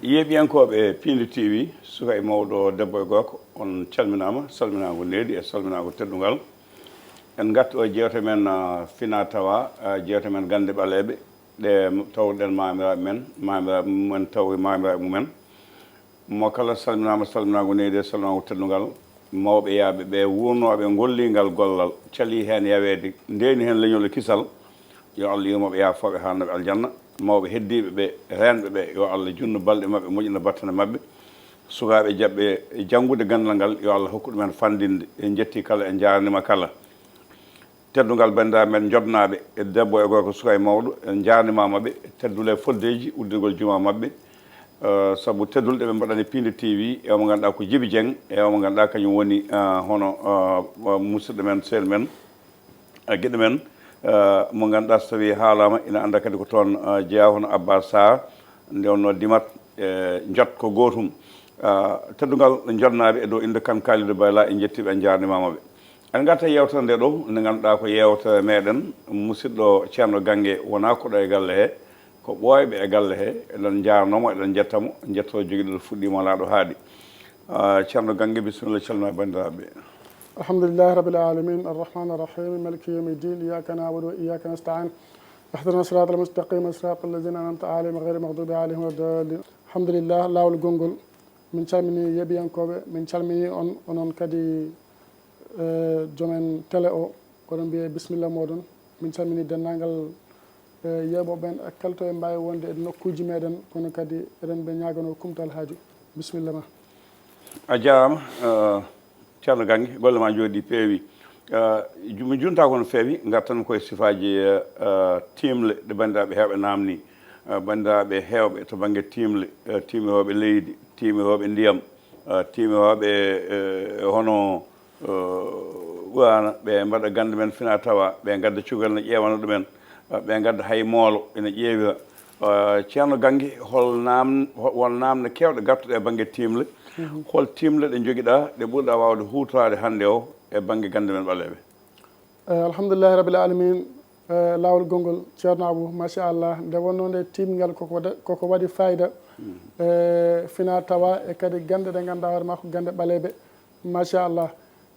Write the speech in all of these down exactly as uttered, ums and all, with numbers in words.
Yeeɓiyankooɓe Piindi T V, suka e mawɗo, debbo e gorko, on calminaama, salminaango needi e salminaango teddungal. En ngartu o jeewte men, ah, fina tawa, ah, jeewte men gannde ɓaleeɓe, ɗe tawɗen maamiraaɓe men, maamiraaɓe mumen tawi maamiraaɓe mumen. Mo kala salminaama, salminaango needi e salminaango teddungal. Mawɓe yaaɓe ɓe, wuurnooɓe ngollingal gollal, calii heen yaweede, ndeeni heen leñol e kisal. Yo Allah yurmo ɓe, yaafo ɓe, haarno ɓe aljanna. Mawɓe heddiiɓe ɓe, reenɓe ɓe, yo Allah junnu balɗe maɓɓe, moƴƴina battane maɓɓe. Sukaaɓe jaɓɓe janngude ganndal ngal, yo Allah hokku ɗumen fanndinde. En njetti kala, en njaarnima kala. Teddungal banndiraaɓe men, jodnaaɓe e debbo e gorko, suka e mawɗo, en njaarnimaama ɓe. Teddule foddeeji udditgol juma maɓɓe. Eh, sabu teddule ɗe ɓe mbaɗani Piindi T V, e o mo ngannduɗaa ko Jibi Jeŋ, e o mo ngannduɗaa kañum woni, eh, hono, eh, musidɗo men, sehil men, eh, giɗo men, eh, mo ngannduɗaa so tawii haalaama ina annda kadi ko toon, eh, jeyaa, hono Abba Sarr, nde wonnoo Dimat, eh, njot ko gootum. Eh, teddungal jodnaaɓe e dow innde Kan Kalidou Bayla, en njettii ɓe, en njaarnimaama ɓe. En ngarta e yeewtere nde ɗo, nde ngannduɗaa ko yeewtere meɗen, musidɗo Ceerno Gaŋŋe wonaa ko ɗo e galle he, ko ɓooyɓe e galle he. Eɗen njaarnoo mo, eɗen njetta mo, njetto jogiiɗo ɗo fuɗɗiima laaɗo haaɗi. Ah, Ceerno Gaŋŋe, bisimilla, calmina banndiraaɓe. Alhamdulillahi rabbil alamin, arrahmani arrahim, maliki yawmi ddin, iyyaka na'budu wa iyyaka nasta'in, ihdina siratal mustaqim, siratal ladzina an'amta alayhim, ghayril maghdubi alayhim waladdallin. Alhamdulillah, laawol gonngol. Min calmini yeeɓiyankooɓe, min calmini on, onon kadi, eh, joomen télé o, oɗon mbiye bisimilla mooɗon. Min calmini denndaangal, eh, yeeɓooɓe ɓen e kala to ɓe mbaawi wonde e nokkuuji meɗen, kono kadi eɗen ɓe ñaaganoo kumtal haaju. Bisimilla ma. A jaaraama, eh, Ceerno Gaŋŋe, golle ma njooɗii, peewi. Eh, ju-, mi junta ko no feewi, ngartan koye sifaaji, eh, eh, tiimle ɗe banndiraaɓe heewɓe naamni. Eh, banndiraaɓe heewɓe to bannge tiimle, eh, tiimihooɓe leydi, tiimihooɓe ndiyam, eh, tiimihooɓe, eh, hono, eh, Ɓuraana, ɓe mbaɗa gannde men fina tawa, ɓe ngadda cukalel ne ƴeewana ɗumen, eh, ɓe ngadda hay moolo ina ƴeewira. Eh, Ceerno Gaŋŋe, hol naam-, ho-, won naamne keewɗe gartuɗe e bannge tiimle? Mhm. Hol tiimle ɗe njogiɗaa, ɗe ɓurɗaa waawde huutoraade hannde o e bannge gannde men ɓaleeɓe? Eh, alhamdulillahi rabbil alamin, eh, laawol gonngol, Ceerno Abu, machallah. Nde wonnoo nde tiimngal koko wa-, koko waɗi fayida, eh, fina tawa e kadi gannde ɗe ngannduɗaa hoore maa ko gannde ɓaleeɓe, machallah.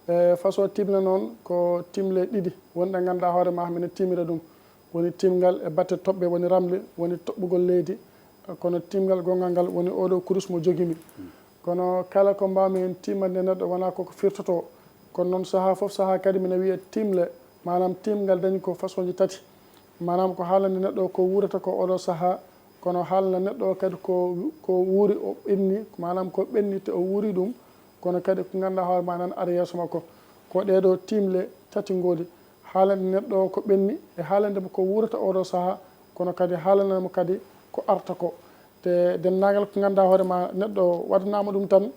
Eh, façon tiimle noon ko tiimle ɗiɗi wonɗe ngannduɗaa hoore maa mine tiimira ɗum. Woni tiimngal e batte toɓɓe, woni ramli, woni toɓɓugol leydi, kono tiimngal gonngal ngal woni oɗo kurus mo jogimi. Kono kala ko mbaawmi heen tiimande neɗɗo wonaa koko firtotoo. Kono noon sahaa fof, sahaa kadi mino wiya tiimle, maanaam tiimngal dañi ko façon ji tati. Maanaam ko haalande neɗɗo ko wuurata ko oɗo sahaa, kono haalna neɗɗo o kadi ko, ko wuuri o ɓenni, maanaam ko ɓenni te o wuuri ɗum, kono kadi ko ngannduɗaa hoore maa nan ara yeeso makko. Ko ɗee ɗoo tiimle tati ngoodi, haalande neɗɗo o ko ɓenni e haalande mo ko wuurata oɗo sahaa, kono kadi haalande mo kadi ko arta ko. Te denndaangal ko ngannduɗaa hoore maa neɗɗo waɗanaama ɗum tan,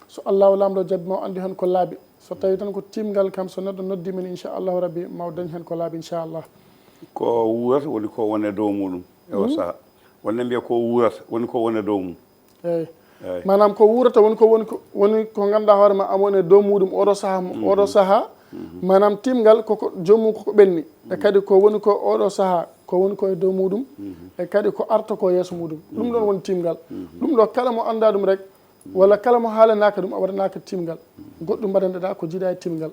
so Allaahu Laamɗo jaɓi ma o anndi heen ko laaɓi. So tawii tan ko tiimngal kam, so neɗɗo noddii min, inchallahu rabbi, ma o dañ heen ko laaɓi, inchallah. Ko wuurata woni ko woni e dow muɗum e o sahaa. Wonɓe mbiya ko wuurata woni ko woni e dow mum. Eeyi. Eeyi. Maanaam ko wuurata woni ko woni ko, woni ko ngannduɗaa hoore ma am woni e dow muɗum oɗo sahaa mo, oɗo sahaa. Maanaam tiimngal koko joomum koko ɓenni. E kadi ko woni ko oɗo sahaa, ko woni ko e dow muɗum. E kadi ko arta ko yeeso muɗum. Ɗum ɗoon woni tiimngal. Ɗum ɗo kala mo anndaa ɗum rek, walla kala mo haalanaaka ɗum, a waɗanaaka tiimngal. Goɗɗum mbaɗanɗaa ko jiidaa e tiimngal.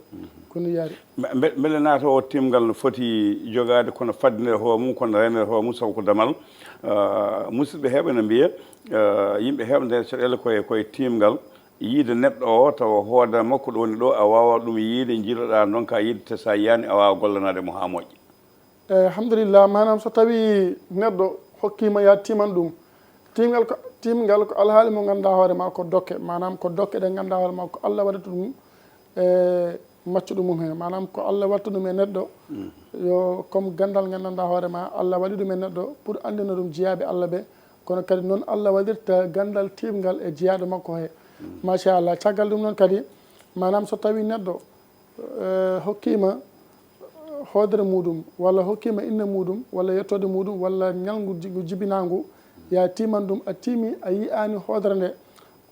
Ko ni yaari. Mbe-, mbe-, mbele naata o tiimngal no foti jogaade kono faddinere hoore mum, kono renere hoore mum, sabu ko damal. Ah, musidɓe heewɓe no mbiya, ah, yimɓe heewɓe nder caɗeele koye, koye tiimngal. Yiide neɗɗo o tawa hoodere makko ɗo woni ɗo, a waawa ɗum yiide, njiiloɗaa ndonka yiide, te sa yiyaani a waawa gollanaade mo haa moƴƴa. Eeyi, alhamdulillah, maanaam so tawii neɗɗo hokkiima yaa tiiman ɗum, tiimngal ko, tiimngal ko alhaali mo ngannduɗaa hoore maa ko dokke, maanaam ko dokke ɗe ngannduɗaa hoore maa ko Allah waɗata ɗum e maccuɗo mum hee, maanaam ko Allah waɗata ɗum e neɗɗo, yo comme ganndal nganndanɗaa hoore maa Allah waɗi ɗum e neɗɗo pour anndina ɗum jiyaaɓe Allah ɓe, kono kadi noon Allah waɗirta ganndal tiimngal e jiyaaɗo makko hee. Machallah, caggal ɗum noon kadi, maanaam so tawii neɗɗo eh, hokkiima hoodere muɗum, walla hokkiima innde muɗum, walla yettoode muɗum, walla ñalngu ji-, ngu jibinaa ngu, yaa tiiman ɗum, a tiimi, a yiyaani hoodere nde,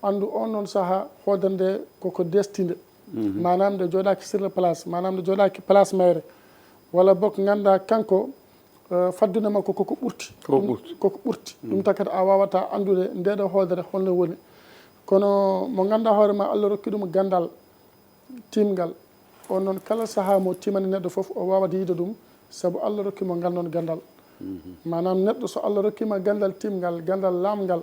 anndu oon noon sahaa hoodere nde koko destinde. Maanaam nde jooɗaaki sur le place, maanaam nde jooɗaaki place mayre. Walla boog nganndaa kanko Eh, faddude makko koko ɓurti. Ko ɓurti. Koko ɓurti. Ɗum takata a waawata anndude ndeɗo hoodere holno woni. Kono mo ngannduɗaa hoore ma Allah rokki ɗum ganndal timngal, on noon kala sahaa mo timani neɗɗo fof o waawat yiide ɗum, sabu Allah rokki mo ngal noon ganndal. Maanaam neɗɗo so Allah rokki ma ganndal timngal, ganndal laamngal,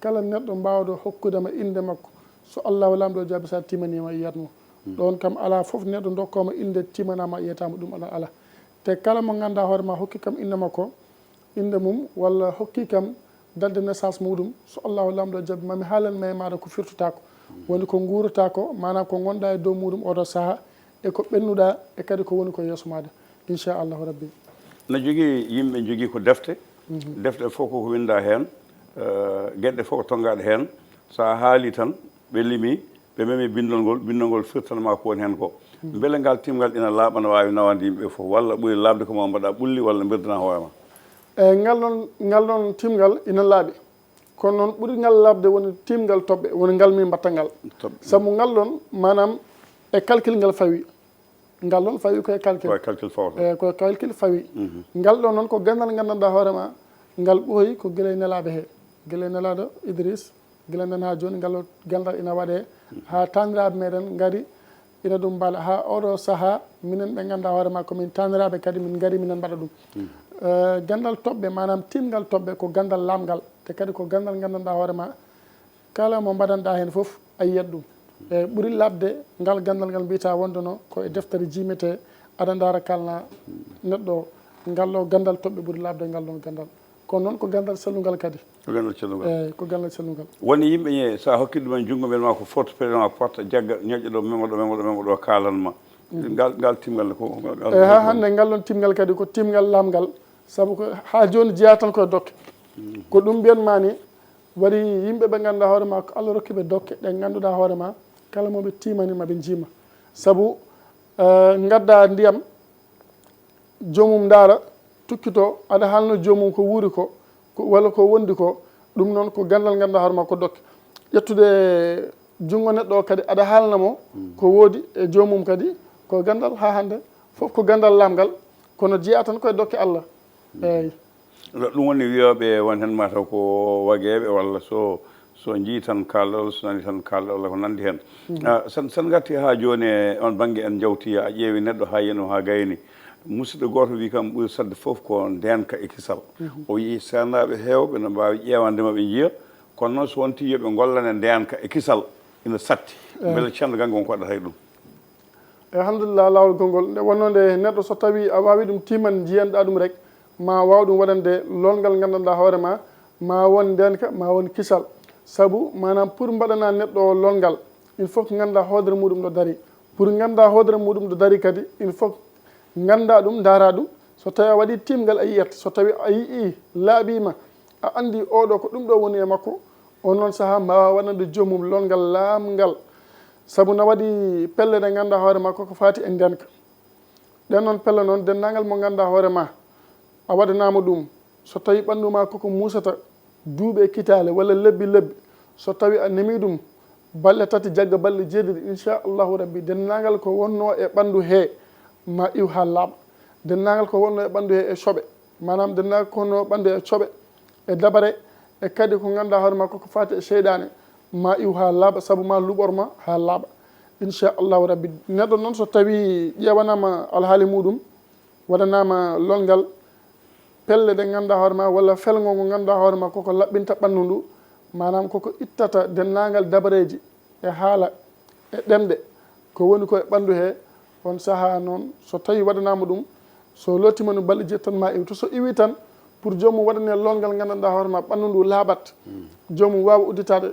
kala neɗɗo mbaawɗo hokkude ma innde makko, so Allahu laamɗo jaabi sa timaniima yiyat mo. Ɗoon kam alaa fof neɗɗo ndokkooma innde timanaama yiyataama ɗum alaa alaa. Te kala mo ngannduɗaa hoore ma hokki kam innde makko, innde mum walla hokki kam date de naissance muɗum, so Allahu laamɗo jaabi mami haalan ma e maaɗa ko firtotako, woni ko nguurotako, maanaam ko ngonɗa e dow muɗum oɗo sahaa, e ko ɓennuɗa, e kadi ko woni ko yeeso maɗa, inchallahu rabbi. Na jogii yimɓe jogii ko defte, defte fof koko winda heen, eh, geɗe fof ko tonngaɗe heen. So a haali tan ɓe limi, ɓe memi bindol ngol, bindol ngol firtanma ko woni heen ko. Mbele ngal timngal ina laaɓa, na waawi nawande yimɓe fof, walla ɓuri laaɓde ko ma mbaɗa ɓulli walla mbirdana hoore ma? Eyi, ngal ɗon, ngal ɗon timngal ina laaɓi. Kono noon ɓuri ngal laaɓde woni timngal toɓɓe, woni ngal min mbatta ngal. Toɓɓe. Sabu ngal ɗon, maanaam, e calcul ngal fawi. Ngal ɗon fawi ko e calcul. Ko e calcul fawata. Eyi, ko e calcul fawi. Ngal ɗon noon ko ganndal nganndanɗaa hoore ma, ngal ɓooyi ko gila e nelaaɓe he. Gila e nelaaɗo Idris, gila nden haa jooni ngal ɗo ganndal ina waɗe, haa taaniraaɓe meɗen ngari, ina ɗum mbaɗa. Haa oɗo sahaa, minen ɓe ngannduɗaa hoore ma ko min taaniraaɓe kadi min ngari minen mbaɗa ɗum. Eh, ganndal toɓɓe, maanaam timngal toɓɓe ko ganndal laamngal, te kadi ko ganndal nganndanɗaa hoore ma, kala mo mbaɗanɗaa heen fof a yiyat ɗum. E ɓuri laaɓde ngal ganndal ngal mbiyata wonde no ko e deftere jiimete, aɗa ndaara kalna neɗɗo o, ngal ɗo ganndal toɓɓe ɓuri laaɓde ngal ɗon ganndal. Kono noon ko ganndal sellungal kadi. Ko ganndal sellungal. Eyi, ko ganndal sellungal. Woni yimɓe ñe, so a hokki ɗumen junngo, mbiyat ma ko forte, pele ma porte, jagga, ñoƴƴa ɗo, mema ɗo, mema ɗo, mema ɗo, kaalan ma. Ngal, ngal timngal ne ko, ngal, ngal, eyi, haa hannde ngal ɗon timngal kadi ko timngal laamngal. Sabu ko haa jooni jeyaa tan koye dokke. Ko ɗum mbiyan ma ni, waɗi yimɓe ɓe ngannduɗaa hoore ma ko Allah rokki ɓe dokke, ɗe ngannduɗaa hoore ma kala mo ɓe tiimani ma ɓe njiima. Sabu, eh, ngadda ndiyam, joomum ndaara, tukkito, aɗa haalno joomum ko wuuri ko, ko, walla ko wondi ko, ɗum noon ko ganndal ngannduɗaa hoore ma ko dokke. Ƴettude junngo neɗɗo o kadi, aɗa haalna mo ko woodi e joomum kadi, ko ganndal haa hannde, fof ko ganndal laamngal, kono jeyaa tan koye dokke Allah. Eeyi. Ɗum woni wiyooɓe won heen mataw ko wageeɓe walla so, so njii tan kaalɗo, so nani tan kaalɗo, walla ko nanndi heen. Ah, sen, sen ngarti haa jooni e on bannge en njawti, a ƴeewi neɗɗo haa yenu haa gayni. Musidɗo gooto wii kam ɓuri saɗde fof ko ndeenka e kisal. O yii seernaaɓe heewɓe no mbaawi ƴeewande ma ɓe njiya, kono noon so wonti yo ɓe ngollane ndeenka e kisal ina satti. Mbele ceerno Ganngo on ko waɗata e ɗum? Alhamdulillah, laawol konngol. Nde wonnoo nde neɗɗo so tawii a waawii ɗum tiiman njiyanɗaa ɗum rek, ma waaw ɗum waɗande loolngal nganndanɗaa hoore ma, ma won ndeenka, ma won kisal. Sabu, maanaam, pour mbaɗanaa neɗɗo o loolngal, il faut que nganndaa hoodere muuɗum ɗo darii. Pour nganndaa hoodere muuɗum ɗo darii kadi, il faut que nganndaa ɗum, ndaaraa ɗum. So tawii a waɗii tiimngal a yiyat, so tawii a yiyii laaɓiima, a anndii oo ɗoo ko ɗum ɗoo woni e makko, on noon sahaa mbaawa waɗande joomum loolngal laamngal. Sabu na waɗi pelle ɗe ngannduɗaa hoore ma koko faati e ndeenka. Ɗen noon pelle noon, denndaangal mo ngannduɗaa hoore ma, a waɗanaama ɗum, so tawii ɓanndu ma koko muusata duuɓi e kitaale walla lebbi lebbi, so tawii a nemii ɗum balɗe tati jagga balɗe jeeɗiɗi, inchallahu rabbi, denndaangal ko wonnoo e ɓanndu hee ma iw haa laaɓa. Denndaangal ko wonnoo e ɓanndu hee e coɓe, maanaam denndaangal ko wonnoo ɓanndu e coɓe, e dabare, e kadi ko ngannduɗaa hoore ma koko faati e seyɗaane, ma iw haa laaɓa, sabu ma luɓor ma haa laaɓa. Inchallahu rabbi, neɗɗo noon so tawii ƴeewanaama alhaali muuɗum, waɗanaama loolngal, pelle ɗe ngannduɗaa hoore ma walla felngo ngo ngannduɗaa hoore ma koko laɓɓinta ɓanndu ndu, maanaam koko ittata denndaangal dabareeji e haala e ɗemɗe ko woni ko e ɓanndu hee, on sahaa noon so tawii waɗanaama ɗum, so lootiima no balɗe jeeɗi tan ma iw. To so iwii tan, pour joomum waɗanee loolngal nganndanɗaa hoore ma ɓanndu ndu laaɓat, joomum waawa udditaade,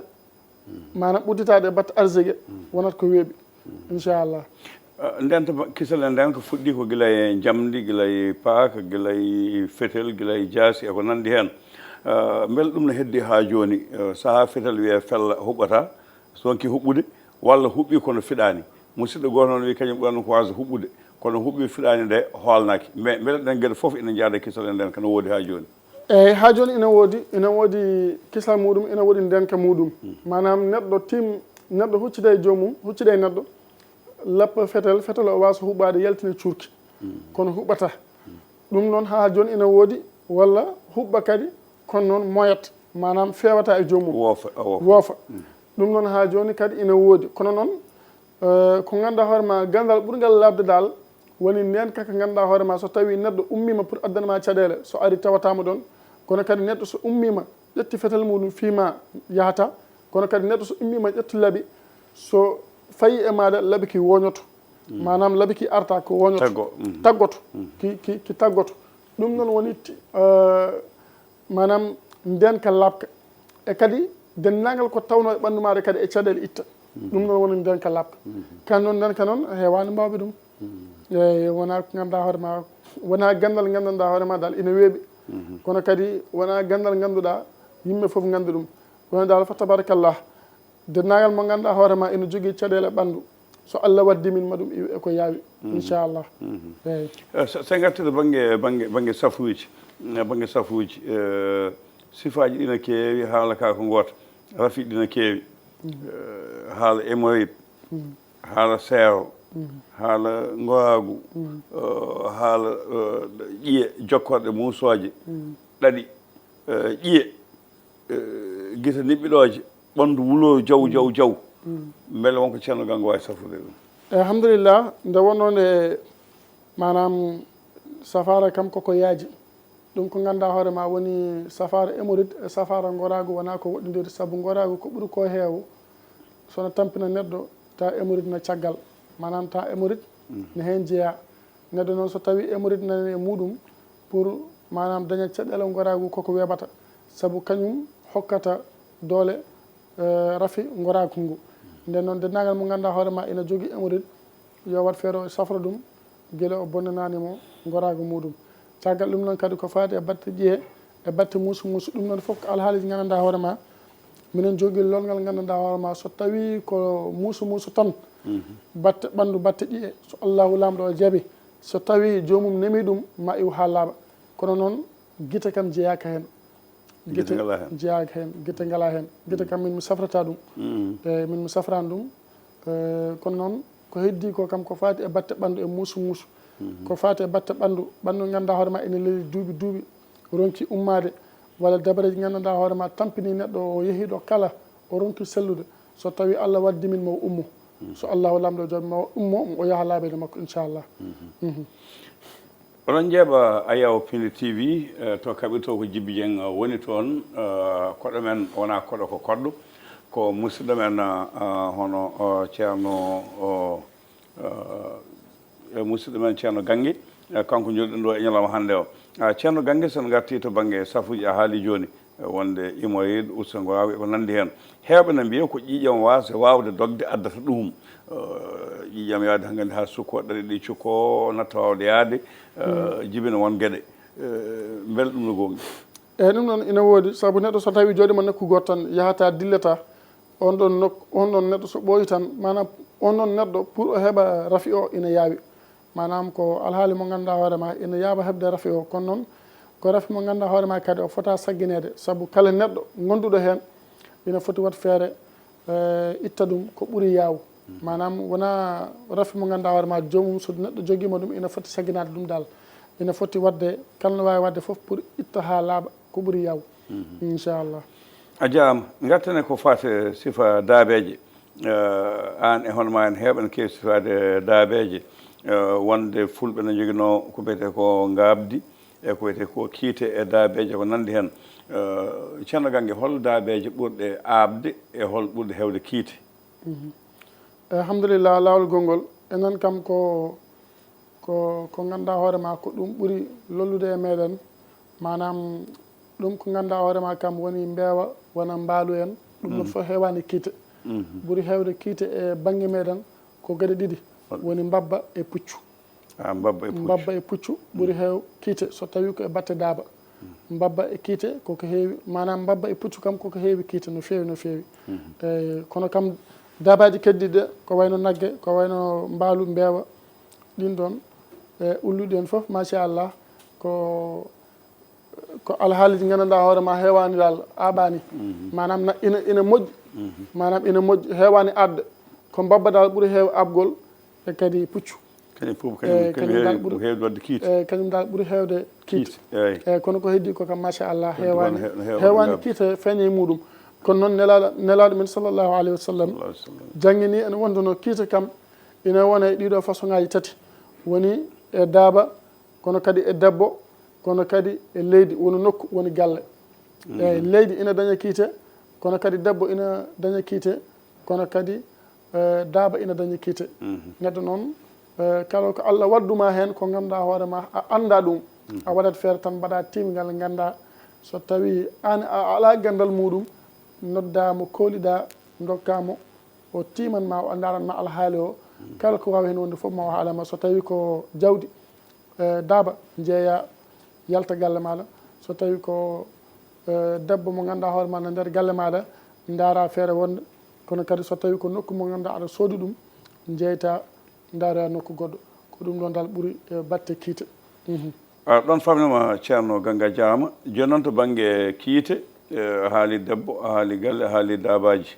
maanaam udditaade e batte arsike, wonat ko weeɓi, inchallah. Ah, ndenta ba-, kisal e ndeenka fuɗɗii ko gila e njamndi, gila e paaka, gila e fetel, gila e jaasi e ko nanndi heen. Ah, mbele ɗum no heddii haa jooni? Ah, sahaa fetel wiyee fella huɓɓata, so wonkii huɓɓude, walla huɓɓii kono fiɗaani. Musidɗo gooto noon wii kañum ɓurani ko waasde huɓɓude, kono huɓɓii fiɗaani nde hoolnaaki. Mbe-, mbele ɗeen geɗe fof ina njaada kisal e ndeenka no woodi haa jooni? Eeyi, haa jooni ina woodi, ina woodi kisal muuɗum, ina woodi ndeenka muuɗum. Maanaam neɗɗo tim-, neɗɗo huccida e joomum, huccida e neɗɗo, lappa fetel, fetel o waasa huɓɓaade yaltina cuurki. Kono huɓɓataa. Ɗum noon haa jooni ina woodi, walla huɓɓa kadi, kono noon moyat, maanaam feewata e joomum. Woofa, a woofa. Woofa. Ɗum noon haa jooni kadi ina woodi. Kono noon, eh, ko ngannduɗaa hoore ma, ganndal ɓurngal laaɓde dal, woni ndeen kaka ngannduɗaa hoore ma, so tawii neɗɗo ummiima pour addana ma caɗeele, so ari tawataama ɗoon, kono kadi neɗɗo so ummiima, ƴetti fetel muɗum fii ma yahata, kono kadi neɗɗo so ummiima ƴetti laɓi, so fayi e maaɗa, laɓi ki woñoto. Maanaam laɓi ki arta ko woñoto. Taggo, mhm. Taggoto. Mhm. Ki, ki, ki taggoto. Ɗum noon woni ti-, eh, maanaam ndeenka laaɓka. E kadi denndaangal ko tawnoo e ɓanndu maaɗa kadi e caɗeele itta. Mhm. Ɗum noon woni ndeenka laaɓka. Mhm. Kan noon ndeenka noon heewaani mbaawɓe ɗum. Mhm. Eey, wonaa ko ngannduɗaa hoore ma, wonaa ganndal nganndanɗaa hoore ma dal ina weeɓi. Mhm. Kono kadi wonaa ganndal ngannduɗaa yimɓe fof nganndi ɗum. Kono dal fa tabarakallah, denndaangal mo ngannduɗaa hoore ma ina jogii caɗeele ɓanndu. So Allah waɗdii min ma ɗum iw-, e ko yaawi, mhm, inchallah. Mhm. Eey. Eh, so, so en ngartii to bannge, bannge, bannge safuuji, eh, bannge safuuji, eh, sifaaji ɗi na keewi, haala ka ko ngoota, rafi ɗi na keewi. Mhm. Eh, haala hémorroïde, mhm, haala seewo, mhm, haala ngoraagu, mhm, eh, haala, eh, ƴiye jokkorɗe muusooje, mhm, ɗaɗi, eh, ƴiye, eh, gite niɓɓiɗooje, ɓanndu wuloo jaw, jaw, jaw. Mm. Mbele won ko Ceerno Ganngo waawi safrude ɗum? Alhamdulillah, nde wonnoo nde, maanaam, safaara kam koko yaaji. Ɗum ko ngannduɗaa hoore ma woni safaara hémorroïde e safaara ngoraagu wonaa ko woɗɗondiri, sabu ngoraagu ko ɓuri ko heewo, so no tampina neɗɗo, ta hémorroïde na caggal. Maanaam, ta hémorroïde, mm, ne heen jeyaa. Neɗɗo noon, so tawii hémorroïde nani e muɗum, pour, maanaam, daña caɗeele ngoraagu, koko weeɓata, sabu kañum hokkata doole, eh, rafi ngoraagu ngu. Nden noon, denndaangal mo ngannduɗaa hoore ma ina jogii hémorroïde, yo waɗ feere o safra ɗum, gila o bonnanaani mo ngoraagu muɗum. Caggal ɗum noon kadi, ko faati e batte ƴiye, e batte muusu muusu, ɗum noon fof ko alhaaliji nganndanɗaa hoore ma. Minen jogii lolngal nganndanɗaa hoore ma, so tawii ko muusu muusu tan, mhm, batte ɓanndu, batte ƴiye, so Allahu Laamɗo o jaɓi, so tawii joomum nemi ɗum, ma iw haa laaɓa. Kono noon, gite kam jeyaaka heen. Gite ngalaa heen. Jeyaaka heen, gite ngalaa heen. Gite kam min mi safrata ɗum. Mhm. Eey, min mi safraani ɗum. Eh, kono noon, ko heddii ko kam, ko faati e batte ɓanndu e muusu muusu. Mhm. Ko faati e batte ɓanndu, ɓanndu ngannduɗaa hoore ma ina leli duuɓi duuɓi, ronki ummaade, walla dabareeji nganndanɗaa hoore ma tampini neɗɗo, o yehi ɗo kala, o ronki sellude. So tawii Allah waɗdii min mo ummo, mhm, so Allahu Laamɗo jaɓi, ma o ummo, o yaha laabeede makko, inchallah. Mhm. Mhm. Oɗon njeeɓa Ayaw Pindi T V, eh, to kaɓirto ko Jibbi Jeŋ, eh, woni toon, eh, koɗo men wonaa koɗo ko koɗɗo, ko musidɗo men, eh, hono, eh, Ceerno, eh, eh, musidɗo men Ceerno Gannge, eh, kanko njooɗiɗen ɗo e ñalawma hannde o. Ah, Ceerno Gannge, so en ngartii to bannge safuuji a haali jooni, wonde hémorroïde, ulcère ngoraagu e ko nanndi heen. Heewɓe na mbiya ko ƴiiƴam waasde waawde dogde addata ɗum. Eh, ƴiiƴam yaade hankadi haa sukkoo, ɗaɗi ɗi cukkoo, natta waawde yaade, eh, jibina won geɗe. Eh, mbele ɗum no goonga? Eey, ɗum noon ina woodi, sabu neɗɗo so tawii jooɗiima nokku gooto tan, yahataa, dillataa, on ɗoon nok-, on ɗoon neɗɗo so ɓooyi tan, maanaam on ɗoon neɗɗo pour o heɓa rafi o ina yaawi. Maanaam ko alhaali mo ngannduɗaa hoore ma, ina yaawa heɓde rafi o, kono noon ko rafi mo ngannduɗaa hoore ma kadi o fota saggineede, sabu kala neɗɗo ngonduɗo heen ina foti waɗ feere, eh, itta ɗum ko ɓuri yaaw. Maanaam wonaa rafi mo ngannduɗaa hoore ma joomum, so neɗɗo jogiima ɗum ina foti sagginaade ɗum dal. Ina foti waɗde, kala no waawi waɗde fof pour itta haa laaɓa ko ɓuri yaaw. Mhm. Inchallah. A jaaraama. Ngarten e ko faati e sifa daabeeje. Eh, aan e hono ma en heewɓe ene keewi sifaade daabeeje, eh, wonde fulɓe ne njoginoo ko mbiyetee ko ngaabdi, e ko wiyetee ko kiite e daabeeje ko nanndi heen. Eh, Ceerno Gannge, hol daabeeje ɓurɗe aaɓde e hol ɓurɗe heewde kiite? Mhm. Alhamdulillah, laawol gonngol. Enen kam ko, ko, ko ngannduɗaa hoore ma ko ɗum ɓuri lollude e meɗen. Maanaam ɗum ko ngannduɗaa hoore ma kam woni mbeewa, wona mbaalu en. Ɗum noon fof heewaani kiite. Mhm. Ɓuri heewde kiite e bannge meɗen ko geɗe ɗiɗi. Woni mbabba e puccu. Ah, mbabba e puccu. Mbabba e puccu ɓuri heew kiite so tawii ko e batte daaba. Mbabba e kiite koko heewi, maanaam mbabba e puccu kam koko heewi kiite no feewi, no feewi. Mhm. Eey, kono kam daabaaji keddiiɗi ɗe, ko wayno nagge, ko wayno mbaalu, mbeewa, ɗin ɗoon, e ulluɗi en fof, machallah, ko, ko alhaaliji nganndanɗaa hoore ma heewaani dal, aaɓaani. Mhm. Maanaam na, ina, ina moƴƴi. Mhm. Maanaam ina moƴƴi, heewaani aɗde. Ko mbabba dal ɓuri heew aɓgol e kadi puccu. Kañum fof kañum kañum dal ɓuri heewde wadde kiite. Eyi, kañum dal ɓuri heewde kiite. Eyi. Eyi, kono ko heddi ko kam machallah heewani. Heewani kiite feeñe e muɗum. Kono noon nelaaɗo nelaaɗo men sallallahu alayhi wa sallam janngini ene wonduno kiite kam ina wona e ɗiɗo façon ngaji tati. Woni e daaba, kono kadi e debbo, kono kadi e leydi, woni nokku, woni galle. Eyi, leydi ina daña kiite, kono kadi debbo ina daña kiite, kono kadi daaba ina dañi kiite. Neɗɗo noon, kala ko Allah wadduma heen ko ngannduɗaa hoore ma a annda ɗum, a waɗat feere tan mbaɗa timgal ngannda so tawi an a ala ganndal muɗum, nodda mo kowliɗa, dokka mo, o timan ma, o ndaran ma alhaali o. Kala ko wawi heen wonde fof ma o haalama. So tawi ko jawdi, daaba, njeeya, yalta galle maɗa. So tawi ko debbo mo ganduɗa hoore ma no nder galle maɗa, ndaara feere wonde. Kono kadi so tawi ko nokku mo ganduɗa aɗa soodi ɗum, jeyta, ndaara nokku goɗɗo. Ko ɗum ɗon dal ɓuri batte kiite. A ɗon famnima ceerno Ganga, jarama. Joni noon to bangge kiite, a haali debbo, a haali galle, a haali dabaji,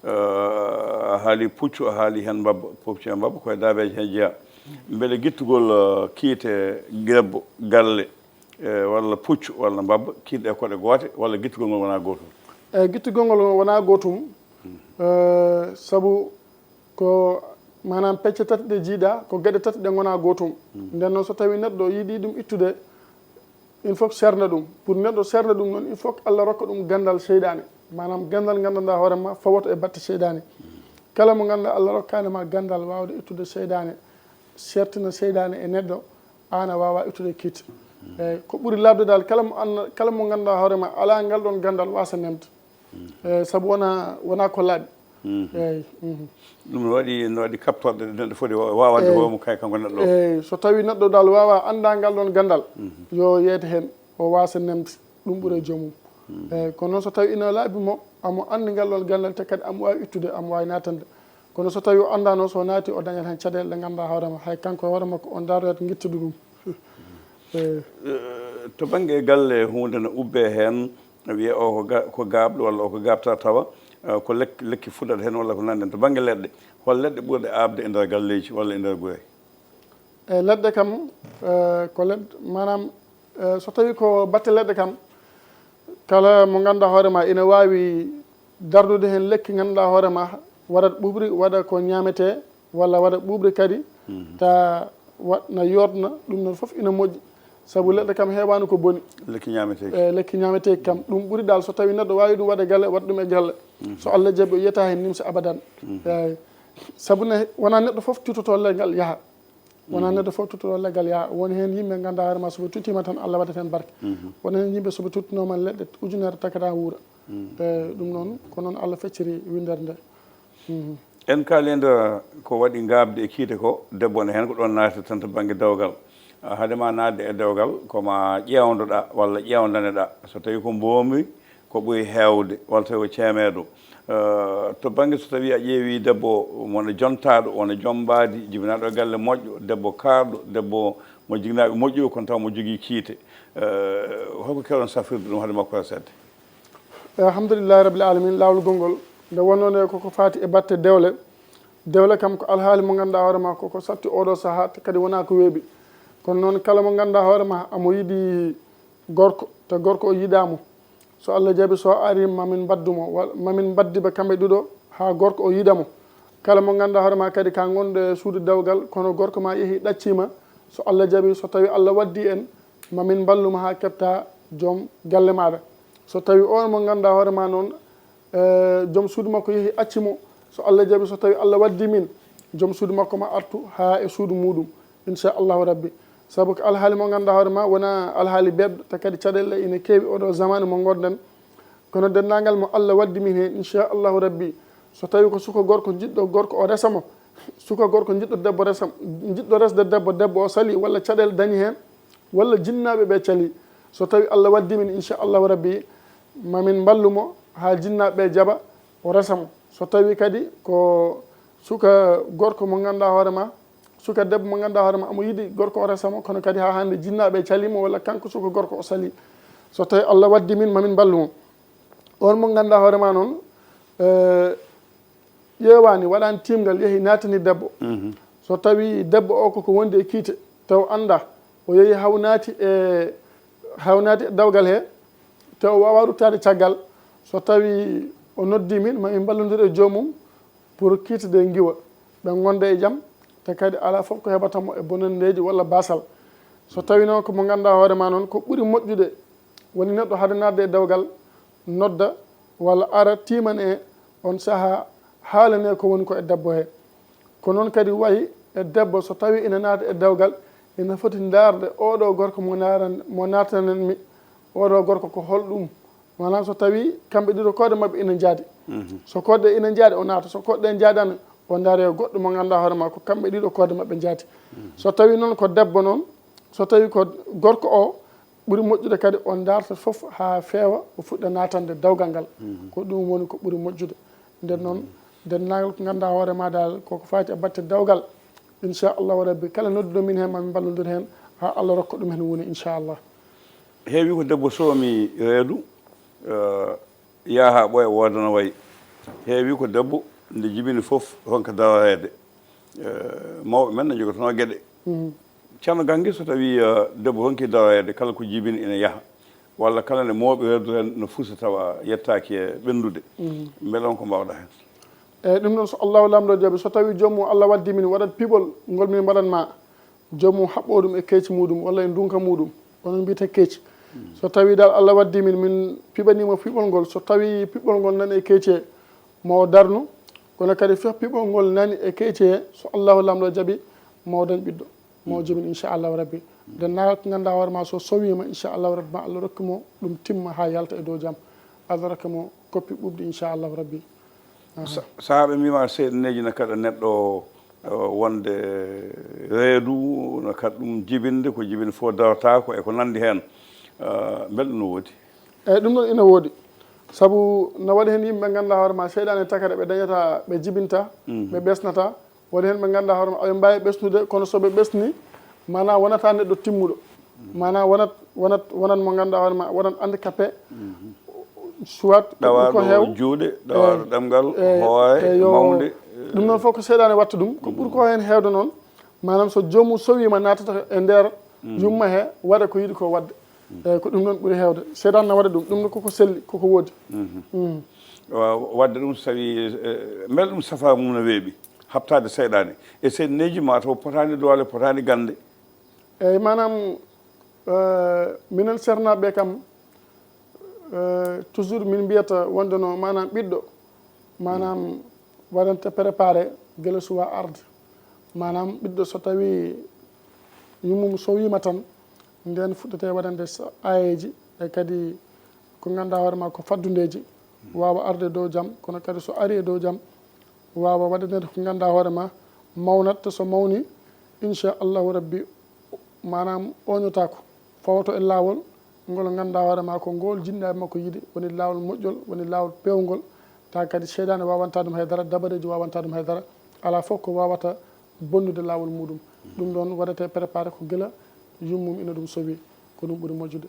a haali puccu, a haali hen mbabba. Puccu e mbabba koye dabeji hen jeeya. Beele gittugol kiite debbo, galle, walla puccu walla mbabba, kiite ɗe koɗe goote walla gittugol ngol wona gootum? Eyi, gittugol ngol wona gootum. Sabu ko manam pecce tati ɗe jiiɗa, ko geɗe tati ɗe gona gootum. Nden noon so tawi neɗɗo yiiɗi ɗum ittude, il faut serna ɗum. Pour neɗɗo serna ɗum noon, il faut Allah rokka ɗum gandal seyɗaane. Manam gandal gandanɗa hoore ma fawoto e batte seyɗaane. Kala mo ganduɗa Allah rokkani ma gandal wawde ittude seyɗaane, sertina seyɗaane e neɗɗo, an a wawa ittude kiite. Eyi, ko ɓuri labde dal, kala mo an-, kala mo ganduɗa hoore ma ala ngal ɗon gandal wasa nemde. Eyi, sabu wona, wona ko laaɓi. Eyi. Ɗum no waɗi, no waɗi kaptorɗe ɗe neɗɗo foti wawande hoore mum kay kanko neɗɗo o. Eyi, so tawi neɗɗo dal wawa anda ngal ɗon gandal, yo yeete hen, o wasa nemde. Ɗum ɓuuri e joomum. Eyi, kono noon so tawi ina laaɓi mo, amo anndi ngal ɗon gandal, te kadi amo wawi ittude, amo wawi natande. Kono so tawi o anndano, so naati o dañat hen caɗeele ɗe ganduɗa hoore ma, hay kanko e hoore makko o daroyat guittude ɗum. Eyi. To bangge galle hunde no ubbe hen, wiye o ko ga-, ko gabɗo walla o ko gabta tawa, ko lekki, lekki fuɗata hen walla ko nandi hen. To bangge leɗɗe, hol leɗɗe ɓurɗe abde e nder galleji walla e nder gure? Eyi, leɗɗe kam, ko leɗɗe, manam, so tawi ko batte leɗɗe kam, kala mo ganduɗa hoore ma ina wawi darnude hen lekki ganduɗa hoore ma, waɗat ɓuɓri, waɗa ko ñamete, walla waɗa ɓuɓri kadi, ta waɗna yotna, ɗum noon fof ina moƴƴi. Sabu leɗɗe kam heewani ko boni. Lekki ñameteki. Eyi, lekki ñameteki kam, ɗum ɓuri dal so tawi neɗɗo wawi ɗum waɗa galle, waɗa ɗum e galle. So Allah jaaɓi o yiyata hen nimsa abadan. Eyi. Sabu ne wona neɗɗo fof tuttoto leggal yaaha. Wona neɗɗo fof tuttoto leggal yaaha. Woni hen yimɓe ganduɗa hoore ma soɓe tuttima tan Allah waɗat hen barke. Woni hen yimɓe soɓe tuttinoma leɗɗe ujunere takata wuura. Eyi, ɗum noon ko noon Allah fecciri windere nde. En kaali e nder ko waɗi gabde e kiite ko, debbo ne hen ko ɗon naati tan to bangge dewgal. Haade ma naatde e dewgal, ko ma ƴeewdoɗa walla ƴeewdaneɗa. So tawi ko mboomi, ko ɓuri heewde, walla tawi ko ceemeedo. To bangge so tawi a ƴeewi debbo wona jontaɗo, wona jom mbaadi, jibinaɗo e galle moƴƴo, debbo kaarɗo, debbo mo jignaɓe moƴƴo, kono taw mo jogii kiite. Holko kewɗon safrirde ɗum haade makko seedde? Alhamdulillahi rabbil alamin, laawol gongol. Nde wonno nde koko faati e batte dewle. Dewle kam ko alhaali mo ganduɗa hoore ma koko satti oɗo saaha, te kadi wona ko weeɓi. Kono noon kala mo ganduɗa hoore ma amo yiɗi gorko, te gorko o yiɗamo, so Allah jaaɓi so ari mamin mbaddu mo, wa-, mamin mbaddiba kamɓe ɗiɗo ha gorko o yiɗamo. Kala mo ganduɗa hoore ma kadi ka gonɗo e suudu dewgal, kono gorko ma yeehi ɗaccima, so Allah jaaɓi so tawi Allah waddi en, mamin mballuma ha kefta joom galle maɗa. So tawi on mo ganduɗa hoore ma noon, joom suudu makko yeehi acci mo, so Allah jaaɓi so tawi Allah waddi min, joom suudu makko ma artu ha e suudu muɗum, inchallahu rabbi. Sabu ko alhaali mo ganduɗa hoore ma wona alhaali beɓɗo, te kadi caɗele ina keewi oɗo zamanu mo gonɗen. Kono dendagal mo Allah waddi min hen, inchallahu rabbi, so tawi ko suka gorko jiɗɗo gorko o resa mo, suka gorko jiɗɗo debbo resa, jiɗɗo resde debbo, debbo o sali walla caɗele dañi hen, walla jinnaɓe ɓe cali. So tawi Allah waddi min, inchallahu rabbi, mamin mballu mo ha jinnaɓe ɓe jaaɓa, o resa mo. So tawi kadi ko suka gorko mo ganduɗa hoore ma, suka debbo mo ganduɗa hoore ma, amo yiɗi gorko o resa mo, kono kadi ha hande jinnaɓe cali mo walla kanko suka gorko o sali. So tawi Allah waddi min, mamin mballu mo. On mo ganduɗa hoore ma noon, ƴeewani, waɗani timgal, yeehi natani debbo. So tawi debbo o koko wondi e kiite, taw annda, o yehi hawnaati e, hawnaati e dawgal he, taw o waawaa ruttaade caggal, so tawi o noddi min, ma min mballondir e joomum pour kiite ɗe ngiwa, ɓe ngonda e jam, te kadi alaa fof ko heɓata mo e bonanndeeji walla baasal. So tawi noon ko mo ngannduɗaa hoore ma noon, ko ɓuri moƴƴude woni neɗɗo hade naatde e dawgal, nodda walla ara tiiman e on sahaa, haalane ko woni ko e debbo he. Ko noon kadi wayi e debbo, so tawi ina naata e dewgal, ina foti ndaarde oɗo gorko mo naaran-, mo naatanen mi, oɗo gorko ko holɗum? Maanaam so tawi kamɓe ɗiɗo koode maɓɓe ina njaadi. Mhm. So koode ina njaadi, o naata. So koode njaadaani, o ndaare goɗɗo mo ngannduɗaa hoore ma ko kamɓe ɗiɗo koode maɓɓe njaadi. Mhm. So tawi noon ko debbo noon, so tawi ko gorko o, ɓuri moƴƴude kadi o ndaarta fof haa feewa, o fuɗɗa naatande dawgal ngal. Mhm. Ko ɗum woni ko ɓuri moƴƴude. Nden noon, mhm, denndaangal ko ngannduɗaa hoore ma dal, koko faati e batte dawgal, inchallahu rabbi, kala nodduɗo min heen, ma min mballondir heen, haa Allah rokka ɗum heen woni, inchallah. Heewi ko debbo soomi reedu, eh, yaha ɓooya woodana wayi. Heewi ko debbo nde jibini fof ronka daroreede. Eh, mawɓe men ne njogotonoo geɗe. Mhm. Ceerno Gannge, so tawi, eh, debbo ronki daroreede, kala ko jibini ina yaha, walla kala nde mooɓi reedu heen no fusa tawa yettaaki e ɓenndude. Mhm. Mbele on ko mbaawɗaa heen? Eeyi, ɗum ɗoon so Allahu Laamɗo jaɓi, so tawi joom mum Allah waddi min waɗat piɓol ngol min mbaɗan ma, joom mum haɓɓoo ɗum e keeci muɗum walla e ndunka muɗum, onon mbiyata keeci. Mm. So tawi dal Allah waddi min, min piɓaniima piɓol ngol, so tawi piɓol ngol nani e keeci he, mo o darnu, kono kadi fof piɓol ngol nani e keeci he, so Allahu Laamɗo jaɓi, mo o dañ ɓiɗɗo, mo o, mm, jibin, inchallahu rabbi. Nde naat ngannduɗaa hoore ma, so sowiima, inchallahu rabbi, ma Allah rokki mo ɗum timma haa yalta e dow jam. Allah rokka mo koppi ɓuuɓɗi, inchallahu rabbi. Aha. Sa-, sahaa ɓe mbiima seeɗaneeji na kaɗa neɗɗo, eh, wonde reedu, na kaɗa ɗum jibinde, ko jibinde fof darotaako e ko nanndi heen. Eh, mbele ɗum no woodi? Eeyi, ɗum ɗoon ina woodi. Sabu na waɗi heen yimɓe ɓe ngannduɗaa hoore ma, seyɗaane takata ɓe dañata, ɓe jibinta, mhm, ɓe ɓesnata. Waɗi heen ɓe ngannduɗaa hoore ma, aɓe mbaawi ɓesnude, kono so ɓe ɓesni, maanaa wonata neɗɗo timmuɗo. Maanaa wonat, wonat, wonat mo ngannduɗaa hoore ma, wonat handicapé. Mhm. Soit ko ɓuri ko heew, ɗawaaɗo juuɗe, ɗawaaɗo, eh, ɗemngal, eh, hoore, eh, yo, mawnde. Ɗum noon fof ko seyɗaane watta ɗum. Ko ɓuri ko heen heewde noon, maanaam so joomum sowiima naatata e nder, mhm, yumma he, waɗa ko yiɗi ko waɗde. Mhm. Eeyi, ko ɗum noon ɓuri heewde. Seyɗaane na waɗa ɗum. Ɗum noon koko selli, koko woodi. Mhm. Mhm. Wa-, waɗde ɗum so tawi, eh, mbele ɗum safaa mum no weeɓi, haɓtaade seyɗaane. E seyɗaneeji ma taw potaani doole, potaani gannde. Eeyi, maanaam, eh, minen seernaaɓe kam, eh, toujours min mbiyata wonde no, maanaam, ɓiɗɗo, maanaam, waɗante préparé gila suwa arde. Maanaam, ɓiɗɗo so tawi yummum sowiima tan, ndeen fuɗɗete waɗande sa-, aayeeji, e kadi ko ngannduɗaa hoore ma ko faddundeeji, waawa arde e dow jam, kono kadi so ari e dow jam, waawa waɗaneede ko ngannduɗaa hoore ma, mawnat, te so mawni, inchallahu rabbi, maanaam, ooñotaako, fawoto e laawol ngol ngannduɗaa hoore ma ko ngol jinnaaɓe makko yiɗi, woni laawol moƴƴol, woni laawol peewngol, tawa kadi seyɗaane waawanta ɗum hay dara, dabareeji waawanta ɗum hay dara, alaa fof ko waawata bonnude laawol muɗum. Ɗum ɗoon waɗete préparé ko gila yummum ina ɗum sowi, ko ɗum ɓuri moƴƴude.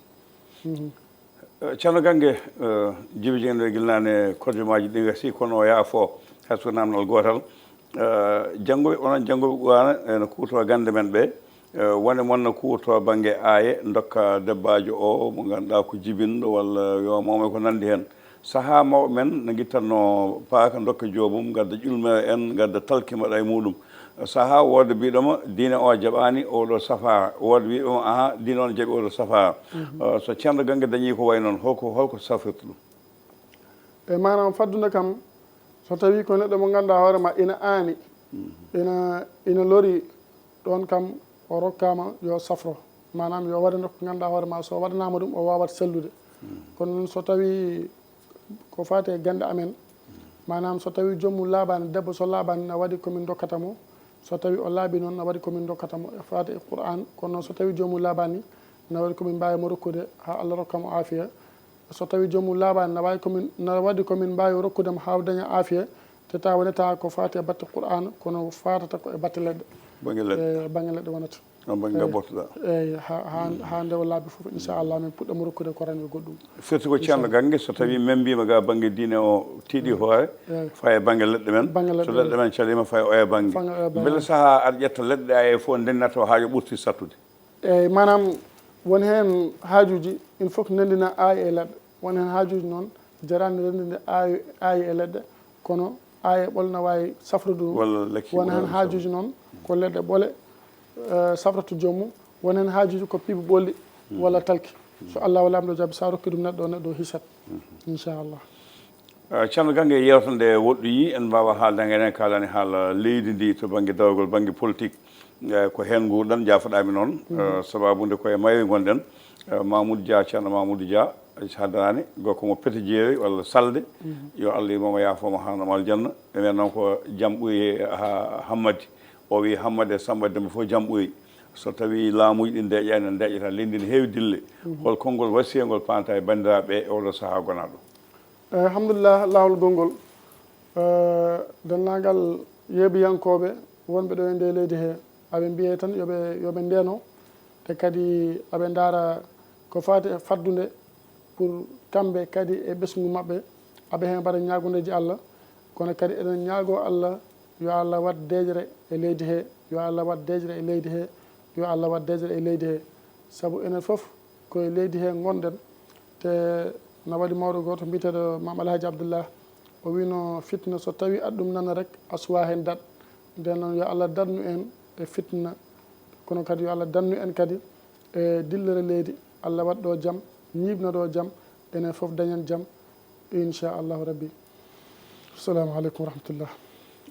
Mhm. Eh, Ceerno Gannge, eh, Jibi Jeŋ, gila naane kojomaaji ɗi ngasii, kono o yaafo, hay so ko naamnal gootal. Eh, jannguɓe, onon jannguɓe Qur'aana, ene kuuto gannde men ɓe, eh, wone mon no kuuto bannge aaye, ndokka debbaajo o mo ngannduɗaa ko jibinɗo walla yo mawmo e ko nanndi heen. Sahaa mawɓe men no ngittatnoo paaka, ndokka joomum, ngadda ƴulmere en, ngadda talki mbaɗa e muɗum. Sahaa wooda biɗoma diine o jaɓaani oɗo safara, wooda wiɗoma aha, diine on jaɓi oɗo safara. Mhm. Eh, so Ceerno Gannge dañii ko wayi noon, holko, holko safirta ɗum? E maanaam, faddunde kam, so tawi ko neɗɗo mo ngannduɗaa hoore ma ina aani, mhm, ina, ina lori, ɗoon kam o rokkaama yo safro. Maanaam yo waɗane ko ngannduɗaa hoore ma, so waɗanaama ɗum o waawat sellude. Mhm. Kono noon so tawi ko faati e gannde amen, maanaam so tawi joom mum laaɓaani, debbo so laaɓaani, na waɗi ko min ndokkata mo. So tawi o laaɓi noon, na waɗi ko min ndokkata mo e faati e Qur'aan. Kono noon so tawi joom mum laaɓaani, na waɗi ko min mbaawi mo rokkude haa Allah rokka mo aafiya. So tawi joom mum laaɓaani, na waawi ko min, na waɗi ko min mbaawi rokkude mo haa o daña aafiya, te tawa wonata ko faati e batte Qur'aan, kono faatata ko e batte leɗɗe. Bannge leɗɗe. E bannge leɗɗe wonata. Noon bannge ngaɓɓortoɗaa. Eeyi, haa, haa, haa nde o laaɓi fof, inchallah, min puɗɗamo rokkude korane e goɗɗum. Firti ko ceerno Gannge, so tawii membiima ga bannge diine o tiiɗi hoore, fayi e bannge leɗɗe men. Bannge leɗɗe men. So leɗɗe men caliima, fayi oya bannge. Fayi oya bannge. Mbele sahaa aɗa ƴetta leɗɗe ɗe, haa yo ɓurti sattude? Eeyi, maanaam, won heen haajuuji, il faut que ndenndina aay e leɗɗe. Won heen haajuuji noon, jaraani renndinde aay, aay e leɗɗe, kono aay e ɓole na waawi safrude ɗum. Walla lekki. Won heen haajuuji noon, ko leɗɗe ɓole, eh, safrata joom mum. Won heen haajuuji ko piibi ɓolli walla talki. So Allahu Laamɗo jaɓi, so a rokki ɗum neɗɗo o, neɗɗo o hisat. Inchallah. Eh, Ceerno Gannge, yeewtere nde woɗɗoyi, en mbaawa haalde, hannde eɗen kaalani haala leydi ndi to bannge dawrugol, bannge politik. Eh, ko heen nguurɗen, jaafoɗaa mi noon. Eh, sabaabu nde ko e mayri ngonɗen. Eh, Mamoudou Dia, Ceerno Mamoudou Dia, haddanaani, gorko mo Pete Jeeri walla Salde. Yo Allah yurmo mo, yaafo mo, haarno mo aljanna. Ɓe mbiya noon ko jam ɓuri ha-, Hammadi. O wi Hammadi e Samba Demba fof jam ɓuri. So tawi laamuuji ɗi ndeeƴaani, ne ndeeƴata, leydi ndi ne heewi dille. Hol konngol wasiyangol paanta e banndiraaɓe ɓe e oɗo sahaa gonaaɗo? Eh, alhamdulillah, laawol gonngol. Eh, denndaangal yeebiyankooɓe wonɓe ɗo e nde leydi he, aɓe mbiyee tan yo ɓe, yo ɓe ndeeno, te kadi aɓe ndaara ko faati e faddude pour kamɓe kadi e ɓesngu maɓɓe, aɓe heen mbaɗa ñaagundeeji Allah. Kono kadi eɗen ñaagoo Allah, yo Allah waɗ deeƴre e leydi he, yo Allah waɗ deeƴre e leydi he, yo Allah waɗ deeƴre e leydi he. Sabu enen fof ko e leydi he ngonɗen, te na waɗi mawɗo gooto mbiyeteeɗo Maam Alhaji Abdullah, o wiino, fitna so tawi aɗa ɗum nana rek, a suwaa heen daɗ. Nden noon, yo Allah daɗnu en e fitna, kono kadi yo Allah daɗnu en kadi e dillere leydi. Allah waɗ ɗo jam, ñiiɓna ɗo jam, enen fof dañen jam, inchallahu rabbi. Assalamu aleykum wa rahmatullah.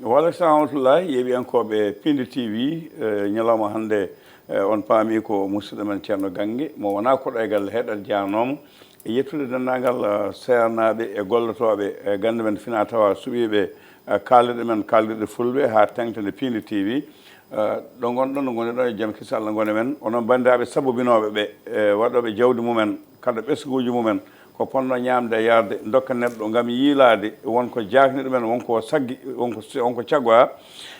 Wa aleykum salam wa rahmatullah. Yeeɓiyankooɓe Pindi T V, eh, ñalawma hannde, eh, on paami ko musidɗo men Ceerno Gannge, mo wonaa koɗo e galle he, ɗaɗi jaarnooma. E yettude denndaangal, eh, seernaaɓe e gollotooɓe e gannde men Fina Tawa, suɓiiɓe, eh, kaalirɗe men, kaalirɗe fulɓe haa teeŋtande Pindi T V. Eh, ɗo ngonɗon, ɗo ngoni ɗo, e jam kisa Allah ngoni men. Onon banndiraaɓe sabobinooɓe ɓe, eh, waɗooɓe jawdi mumen, kadi ɓesnguuji mumen, ko ponno ñaamde e yarde, ndokka neɗɗo ngam yiilaade won ko jaakni ɗumen, won ko saggi, won ko, won ko caggoya.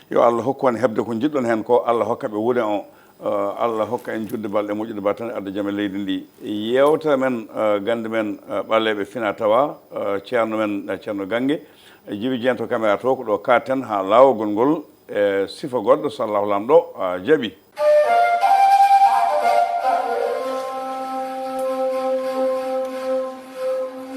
Yo Allah hokku on heɓde ko njiɗɗon heen ko, Allah hokka ɓe wuude on. Eh, Allah hokka en juutde balɗe, moƴƴude balɗe tan, adda jam e leydi ndi. Yeewtere men, eh, gannde men, eh, ɓaleeɓe Fina Tawa, eh, ceerno men, eh, Ceerno Gannge, eh, Jibi Jeŋ to caméra to, ko ɗo kaaɗten haa laawol ngol, e sifa goɗɗo, so Allahu Laamɗo, eh, jaɓi.